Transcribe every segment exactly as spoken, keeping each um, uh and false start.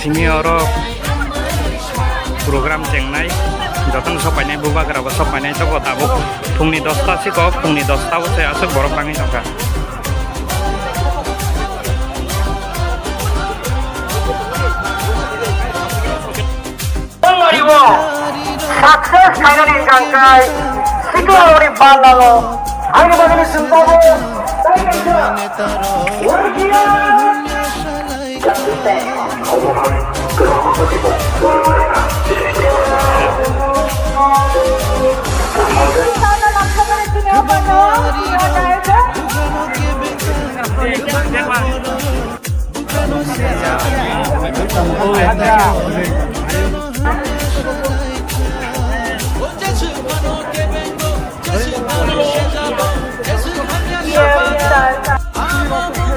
Simi oro program chengnai, jotono sok painai, bubagra bo sok painai, toko tabuk phungni dosta sikok, phungni dosta bo se aswk borok tangwi tongkha. Success finally hwnkha hwnkhe, sikla rokni bandalo, ani bagwi chwng tabuk, tei kaisa,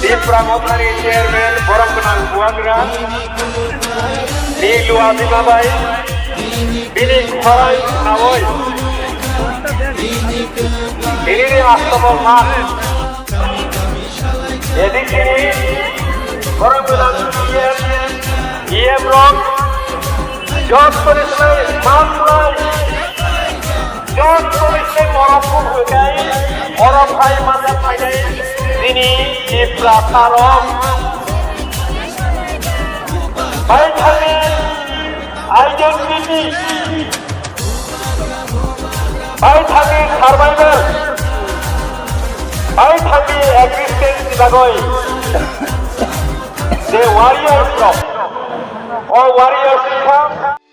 Tipra Mothani Chairman, borok gwnang Bubagra, ni lua bimabai, bini khorai nawi, bini ni astamo man. Edikini borok gwnang E M, E M rok, job police lai, man lai, job police lai borok kuk hwkai, borok hai masa phainai, bini Tipra karok. Bai thani identity. Bai thani survival, bai thani existence ni bagwi je warriors rok, o warriors wngkha.